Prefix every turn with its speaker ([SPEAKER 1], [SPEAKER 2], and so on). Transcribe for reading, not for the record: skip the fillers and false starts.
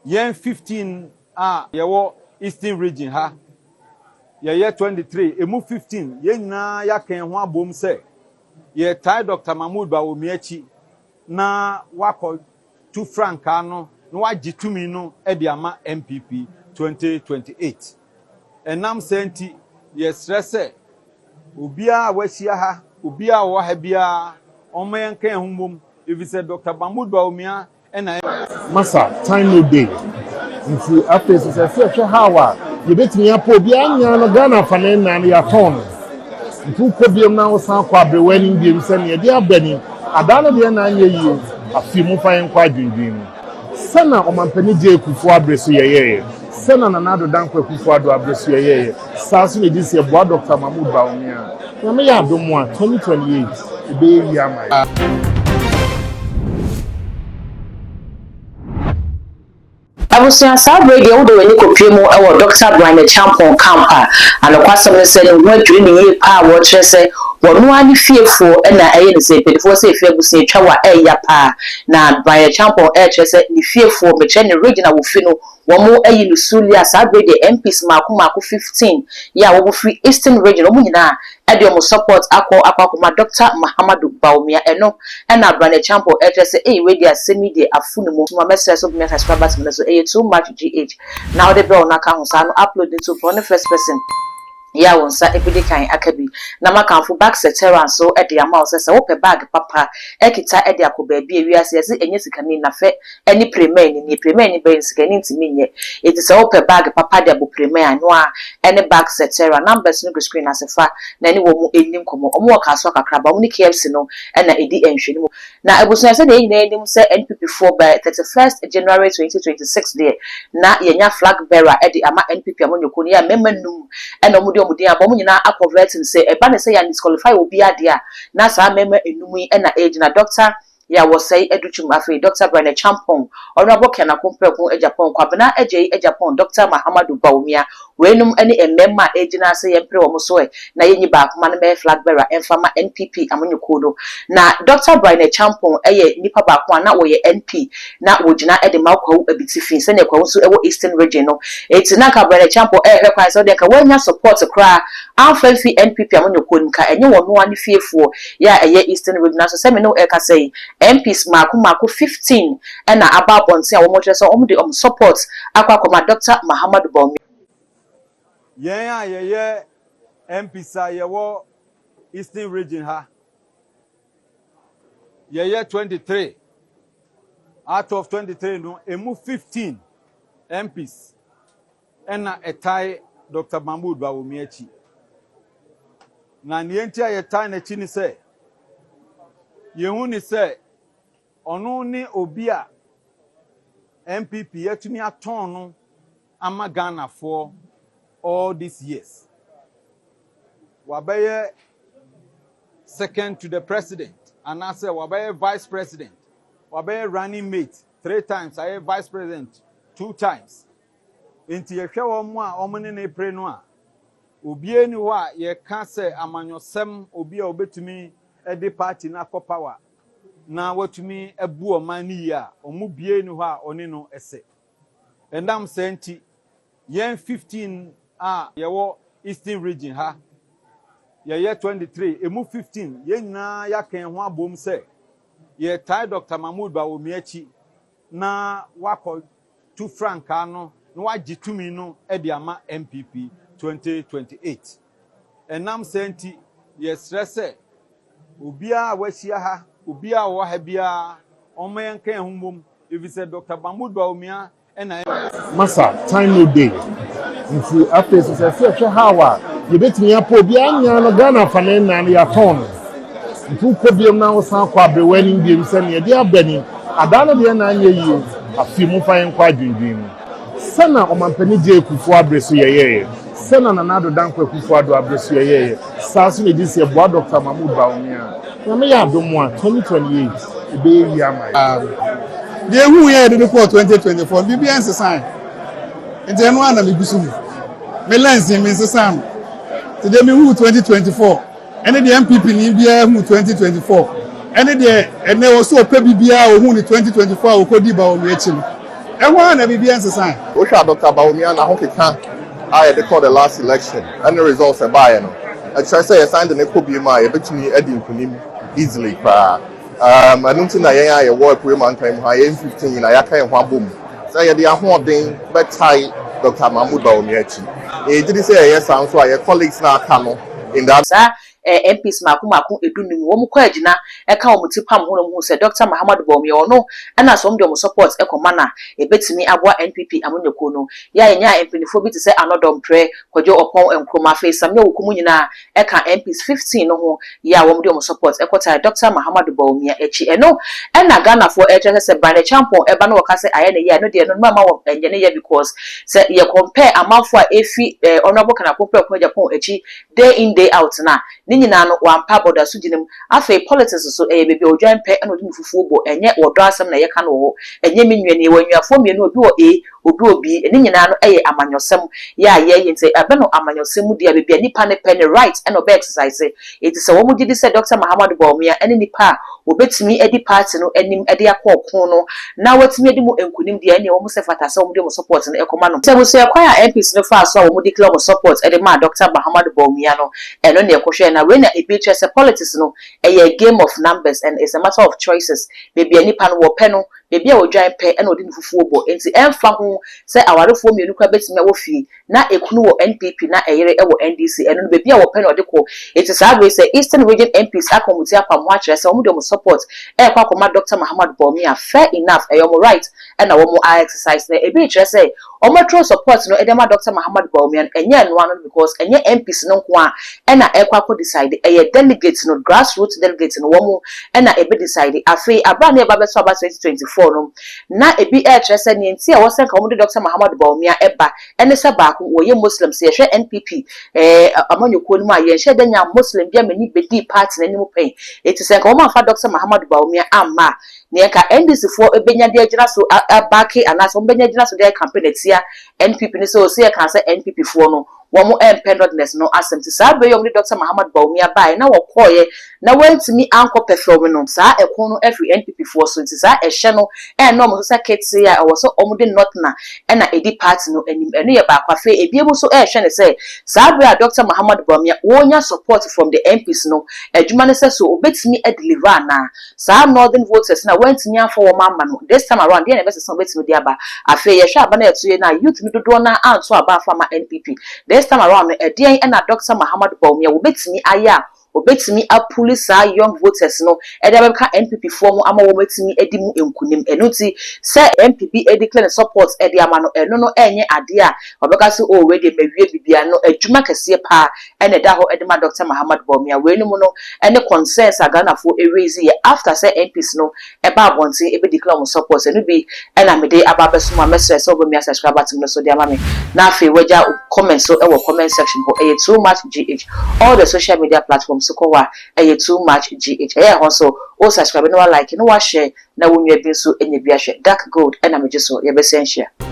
[SPEAKER 1] Yɛn 15 a yɛwɔ Eastern Region ha, yɛyɛ 23, emu 15, yɛn nyinaa yɛaka yɛn ho abom sɛ yɛtae Dr. Mahmoud Bawumia akyi na wakɔ tu frankaa no na wagye tumi no de ama NPP 2028. Ɛnam saa nti, yɛsrɛ sɛ obiara a wahyia ha, obiara a ɔwɔ ha biara, ɔmma yɛnka yɛn ho mmom, efisɛ Dr. Mahmoud Bawumia ɛna
[SPEAKER 2] Masa, time no dey. Nti afei sɛ sɛ yɛhwɛ how a yɛbɛtumi apɔ obiara nyaa no Ghana afa ne nnan no, yɛatɔn no. Nti wokɔ biom na wosan kɔ aberewa anim biom sɛ neɛ ɛde aba ni adaa no deɛ na anyɛ yie. Afei momfa yɛnkɔ adwendwen mu sɛna Ɔmampani gye Kufuor abere so yɛyɛeɛ, sɛna Nana Addo Dankwa Akufo Addo abere so yɛyɛeɛ, saa so na ɛdi sɛ yɛboa Dr. Mahmood Bawumia. Nyame yɛ adom a, 2028 ɛbɛyɛ yie ama yɛ.
[SPEAKER 3] Abusua, saa bere deɛ wode w'ani kɔpie mu wɔ Dr. Bryan Acheampong camp a, anokwasɛm no sɛ ne ho adwiri ne yie paa a wɔkyerɛ sɛ wɔno ara ne fiefoɔ na ɛyɛ ne sɛ mpanimfoɔ sɛ efi abusua atwa wɔ a ɛyɛ paa. Na Bryan Acheampong ɛrekyerɛ sɛ ne fiefoɔ, mekyerɛ ne region a wofi no, wɔn ayi no suli a saa bere deɛ MPs mako mako 15 yɛ a wɔn firi Eastern Region, wɔn nyinaa ɛde wɔn support akɔ akɔma Dr. Mahamadu Bawumia. Ɛno ɛna Bryan Acheampong ɛkyerɛ sɛ ɛyi wei deɛ, asɛm yi deɛ afu ne mu. Tuma mɛsrɛ so bɛmɛ subscribe button no so, ɛyɛ Too Much GH na wɔde bell no aka ho saa no, upload ne to pɔ ne first person yɛ a wɔn nsa ebedi kan aka bi. Na makamfo Bag Cetera nso de ama wo sɛ wopɛ bag papa ɛkita ɛde akɔ baabi a wiase yɛsɛ ɛnyɛ sikani na fɛ ɛne premɛ ni nie premɛ ni bɛyɛ sikani ntumi nyɛ. Eti sɛ wopɛ bag papa de abɔ premɛ a, no a ɛne Bag Cetera. Numbers no gu screen ase fa na ɛne wɔn mu ɛni nkɔmɔ. Wɔn wɔ Kasoa Kakraba, wɔn ne KFC no ɛna ɛdi nhwɛni mu. Na abusua, sɛ deɛ nyinaa anim sɛ NPP foɔ by 31st January 2026 deɛ na yɛnya flag bearer ɛde ama NPP amanyɔkuo no yɛ mmarima num, ɛna wɔn de wɔn din abɔ wɔn nyinaa akɔ vetting sɛ ɛba ne sɛ yɛn disqualify obi adeɛ a, na saa mmarima enum yi ɛna ɛgyina: Doctor Yɛwɔsɛe Adutwum, afei Dr. Bryan Acheampong, Honorable Ken Akompreko Agyapong, Kwabena Agyei Agyapong, Dr. Mahamadu Bawumia. Weinom ne mmarima a ɛgyina ase yɛmpere wɔn so ɛ na yɛnyi baako ma no mɛyɛ flag bearer ɛmfa ma NPP amanyɔkuo no. Na Dr. Bryan Acheampong yɛ nipa baako a na wɔyɛ MP na wɔgyina de ma Kwawu Abitifi, sɛnea Kwawu nso wɔ Eastern Region no. Eti na nka Bryan Acheampong ɛrehwɛ kwan sɛ ɔde nka wɔanya support koraa amfa mfi NPP amanyɔkuo no mu ka ɛnyɛ wɔn noa ne fiefoɔ yɛ a ɛyɛ Eastern Region. Nanso sɛ me ne ɛkasa yi, MPs mako mako 15 ɛna aba abɔnten a wɔn kyerɛ sɛ wɔn de wɔn support akɔ akɔma Dr. Mahamadu Bawumia.
[SPEAKER 1] Yɛn a yɛyɛ MPs a yɛwɔ Eastern Region ha, yɛyɛ 23. Out of 23 no, emu 15 MPs ɛna ɛtae Dr. Mahmood Bawumia akyi. Na nea nti a yɛtae n'akyi ni sɛ yɛhu ni sɛ ɔno ne obi a NPP yɛtumi atɔn no ama Ghanafoɔ all these years. Wabɛyɛ second to the president anaasɛ wabɛyɛ vice president, wabɛyɛ running mate three times, ayɛ vice president two times. Nti yɛhwɛ wɔn a wɔn ne ne pere no a, obiara ni hɔ a yɛka sɛ amanyɔsɛm obi a obetumi de party no akɔ power na watumi abu ɔman no yie a, wɔn bie ni hɔ a ɔne no ɛsɛ. Ɛnam sɛ nti yɛn 15 a yɛwɔ Eastern Region ha, yɛyɛ 23, emu 15, yɛn nyinaa yɛaka yɛn ho abom sɛ yɛtae Dr. Mahmood Bawumia akyi na wakɔ tu frankaa no na wagye tumi no de ama NPP 2028. Ɛnam sɛ nti yɛsrɛ sɛ obiara a wahyia ha, obiara a ɔwɔ ha biara, ɔmma yɛnka yɛn ho mmom, efisɛ Dr. Mahmood Bawumia ɛna
[SPEAKER 2] Masa, time no dey. Nti afei sɛ yɛhwɛ how a yɛbɛtumi apɔ obiara nyaa no Ghana afa ne nnan no, yɛatɔn no. Nti wokɔ biom na wosan kɔ aberewa anim biom sɛ neɛ ɛde aba ni adaa no deɛ na anyɛ yie. Afei momfa yɛnkɔ adwendwen mu sɛna Ɔmampani gye Kufuor abere so yɛyɛeɛ, sɛna Nana Addo Dankwa Akufo Addo abere so yɛyɛeɛ, saa so na ɛdi sɛ yɛboa Dr. Mahmood Bawumia. Nyame yɛ adom a, 2028 ɛbɛyɛ yie ama yɛ.
[SPEAKER 4] Deɛ ehu yɛ yɛde no kɔɔ 2024, biribiara nsesan, nti ɛno ara na megu so hu. Me lens mi nsesan no, nti deɛ mehu 2024 ɛne deɛ NPP ni biara hu 2024 ɛne deɛ ɛnɛ wɔ so ɔpɛ biribiara ohun ne 2024 a okɔdi Bawumia akyi no. Ɛhɔ ara na biribiara nsesae.
[SPEAKER 5] Wohwɛ a Doctor Bawumia n'ahokeka a yɛde kɔɔ the last election ɛne results ɛbaeɛ no, ɛkyerɛ sɛ yɛsan de no kɔ biom a yɛbɛtumi adi nkunim easily koraa. Um, ɛno nti na yɛn a yɛwɔ Apuei Mantam mu ha, yɛn 15 nyinaa yɛaka yɛn ho abom sɛ yɛde ahoɔden bɛtae Doctor Mahmoud Bawumia akyi. Na yɛgye di sɛ yɛyɛ saa nso a, yɛn colleagues no a aka no in the
[SPEAKER 3] Saa MPs mmaako mmaako du-num, wɔn kɔ agyina ka wɔn ti pam ho na wɔn hu sɛ Dɔkta Mahamadou Bawumia ɔno na sɛ wɔn de wɔn support kɔma no a, ɛbɛtumi aboa NPP amanyɔkuo no. Yɛ a yɛnyaa mpaninfoɔ bi te sɛ Anɔdɔ Mprɛ, Kwadwo Ɔpɔn Nkrumah, afei Samuel Wuku mu nyinaa ka MPs 15 no ho yɛ a wɔn de wɔn support kɔtae Dɔkta Mahamadou Bawumia akyi. Ɛno na Ghanafoɔ ɛrekyerɛ sɛ sɛ Bryan Acheampong ba na wɔka sɛ ayɛ ne yɛ a, ɛno deɛ ɛno no mma wɔn ɛnyɛ ne yɛ because sɛ yɛ compare amanfoɔ a ɛfi Honourable Ken Akompreko Agyapong akyi day in day out no a, ne nyinaa no wampa bɔdaso gyina mu. Afei politics nso, ɛyɛ baabi a odwan pɛ na ɔde ne fufuo bɔ, ɛnyɛ ɔdɔ asɛm na yɛka no wɔ hɔ, ɛnyɛ me nua nie, yɛwɔ anuafoɔ mmienu, obi wɔ A, obi wɔ B, ne nyinaa no ɛyɛ amanyɔsɛm yɛ a yɛyɛ, nti ɛbɛ no amanyɔsɛm mu deɛ a, baabi a nipa no pɛ ne right na ɔbɛ exercise, enti sɛ wɔn gyedi sɛ Doctor Mahamadou Bawumia ne nipa a wɔbɛtumi adi party no anim de akɔ ɔko no na wɔatumi adi mu nkunim deɛ ɛneɛ wɔn sɛ fata sɛ wɔn de wɔn support no kɔma no. Sɛ abusua kwan a MPs no faa so a wɔn declare wɔn support de maa Doctor Mahamadou Bawumia no ɛno na yɛkɔhwɛɛ na wei na ebi kyerɛ sɛ politics no ɛyɛ game of numbers and it's a matter of choices baabi a nipa no wɔpɛ no baabi a odwan pɛ na ɔde ne fufuo bɔ enti ɛmfa ho sɛ awarefoɔ mmienu koraa bɛtumi awɔ fie Na ekunu wɔ NPP na ɛyere wɔ NDC, ɛno no baabi a wɔpɛ na ɔde kɔ. Enti saa bere yi sɛ Eastern Region MPs aka wɔn ti apam ho akyerɛ sɛ wɔn de wɔn support ɛrekɔ akɔma Doctor Mahamadou Bawumia, fair enough, ɛyɛ wɔn right na wɔn a exercise. Na ebi rekyerɛ sɛ wɔn aturo support no de ama Doctor Mahamadou Bawumia no, ɛnyɛ ɛno ano no because ɛnyɛ MPs no nko ara na ɛrekɔ akɔ decide, ɛyɛ delegates no, grassroots delegates no wɔn na ɛbɛ decide. Afei abere a na yɛba abɛto aba 2024 no, Na ebi rekyerɛ sɛ nea nti a ɛwɔ sɛ nka wɔde Dɔkta Mahamadou Bawumia ba ne sɛ baako, wɔyɛ Muslim. Sɛ yɛhwɛ NPP amanyɔkuo no mu a, yɛnhyɛɛ da nyaa Muslim bi a m'ani bɛdii party no anim pɛn. Enti sɛ nka wɔamfa Dɔkta Mahamadou Bawumia amma a, nea nka NDC foɔ bɛnya de agyina so abacke anaasɛ wɔbɛnya agyina so de ayɛ campaign atia NPP ne sɛ, ɔse yɛkaa sɛ NPP foɔ no wɔn mpɛ Northerners no asɛm nti saa berɛ yi a wɔde Dɔkta Mahamadou Bawumia baeɛ na wɔkɔeɛ na wɔantumi ankɔ pɛfɛwm no, saa ɛko no afiri NPP foɔ so nti saa ɛhyɛ no ɛnnɔ wɔn so sɛ ketee a ɛwɔ sɛ wɔde Northerner na ɛdi party no anim. Ɛno yɛ baako. Afei ebinom nso ɛrehwɛ no sɛ saa berɛ a Dɔkta Mahamadou Bawumia ɔrenya support from the MPs no, adwuma ne sɛ so ɔbɛtumi adeliver anaa? Saa northern voters no a wantumi amfa wɔn amma no, this time around deɛn na ɛbɛsesa a wɔbɛtumi de aba? Afei yɛhwɛ aba no a ɛto yɛn no a, youth no dodoɔ no ara anto aba amfa amma NPP. This time around no, ɛdeɛn na Doctor Mahamadou Bawumia wɔbɛtumi ayɛ a wɔbɛtumi apuli saa young voters no de abɛka NPP foɔ ho ama wɔn atumi adi mu nkunim? Ɛno nti sɛ MP bi declare ne support de ama no, ɛno no ɛnyɛ adeɛ a wɔbɛka sɛ oh wei deɛ mawie biribiara no, adwuma kɛseɛ paa na ɛda hɔ de ma Doctor Mahamadou Bawumia. Weinom no ne concerns a Ghanafoɔ raise yɛ after sɛ MPs no ba abɔnten bɛ declare wɔn support. Ɛno bi na mede aba abɛso mo a mɛsrɛ sɛ wobɛmia subscribe button no so de ama me na afei wagya wo comment so wɔ comment section hɔ. Ɛyɛ Too Much GH. All the social media platforms so kɔ hɔ a ɛyɛ Too Much GH. Ɛyɛ ɛhɔ nso wo subscribe na wa like na wa share na wo nua bi nso anya bi ahwɛ. Dark Gold na megye so. Yɛbɛsan ahyia.